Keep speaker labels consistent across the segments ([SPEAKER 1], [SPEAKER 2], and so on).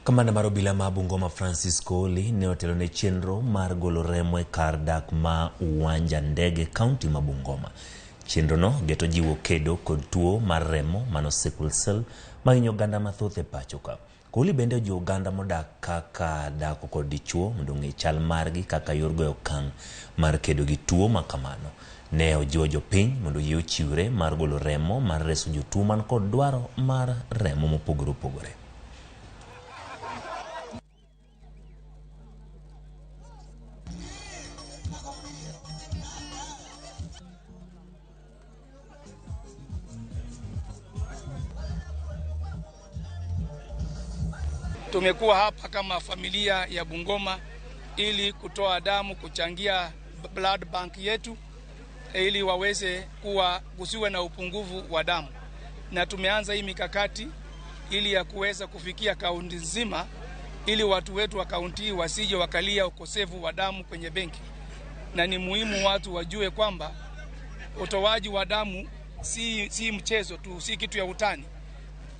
[SPEAKER 1] Kamanda mar obila ma Bungoma Francis Kooli ne otelo ne chenro mar golo remo e kar dak ma Uwanja Ndege, kaunti ma Bungoma. Chenrono geto jiwo kedo kod tuo mar remo mano sickle cell mahinyo oganda mathoth e pacho ka. Kooli bende ojiwo oganda modak kaka dhako kod dichuo mondo ong'e chal margi kaka yor goyo okang' mar kedo gi tuo ma kamano. Ne ojiwo jopiny mondo oyie ochiwre mar golo remo mar reso jotuo man kod dwaro mar remo mopogore opogore.
[SPEAKER 2] Tumekuwa hapa kama familia ya Bungoma ili kutoa damu, kuchangia blood bank yetu ili waweze kuwa kusiwe na upungufu wa damu, na tumeanza hii mikakati ili ya kuweza kufikia kaunti nzima ili watu wetu wa kaunti wasije wakalia ukosefu wa damu kwenye benki. Na ni muhimu watu wajue kwamba utoaji wa damu si mchezo tu, si kitu ya utani.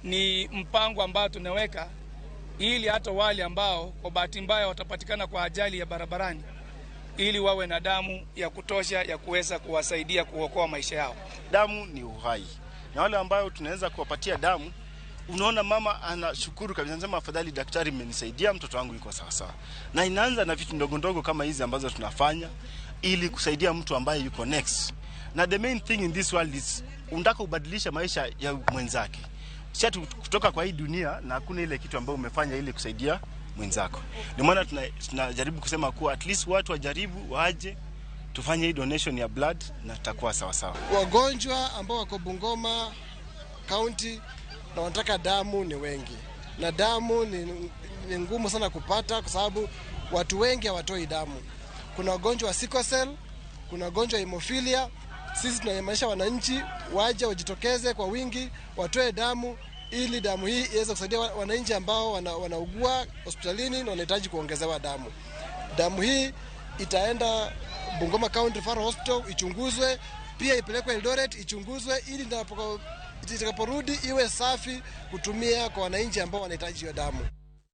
[SPEAKER 2] Ni mpango ambao tunaweka ili hata wale ambao kwa bahati mbaya watapatikana kwa ajali ya barabarani ili wawe na damu ya kutosha ya kuweza kuwasaidia kuokoa maisha yao.
[SPEAKER 3] Damu ni uhai, na wale ambao tunaweza kuwapatia damu, unaona mama anashukuru kabisa, anasema afadhali daktari mmenisaidia, mtoto wangu yuko sawa sawa. Na inaanza na vitu ndogo ndogo kama hizi ambazo tunafanya ili kusaidia mtu ambaye yuko next. Na the main thing in this world is unataka ubadilisha maisha ya mwenzake. Sio kutoka kwa hii dunia na hakuna ile kitu ambayo umefanya ili kusaidia mwenzako. Ndio maana tunajaribu kusema kuwa at least watu wajaribu waje tufanye hii donation ya blood na tutakuwa sawa sawa.
[SPEAKER 4] Wagonjwa ambao wako Bungoma County na wanataka damu ni wengi, na damu ni ngumu sana kupata kwa sababu watu wengi hawatoi damu. Kuna wagonjwa wa sickle cell, kuna wagonjwa wa hemophilia. Sisi tunaimarisha wananchi waje wajitokeze kwa wingi watoe damu ili damu hii iweze kusaidia wananchi ambao wanaugua hospitalini na wanahitaji kuongezewa damu. Damu hii itaenda Bungoma County Referral Hospital ichunguzwe, pia ipelekwe Eldoret ichunguzwe ili itakaporudi iwe safi kutumia kwa wananchi ambao wanahitaji hiyo damu.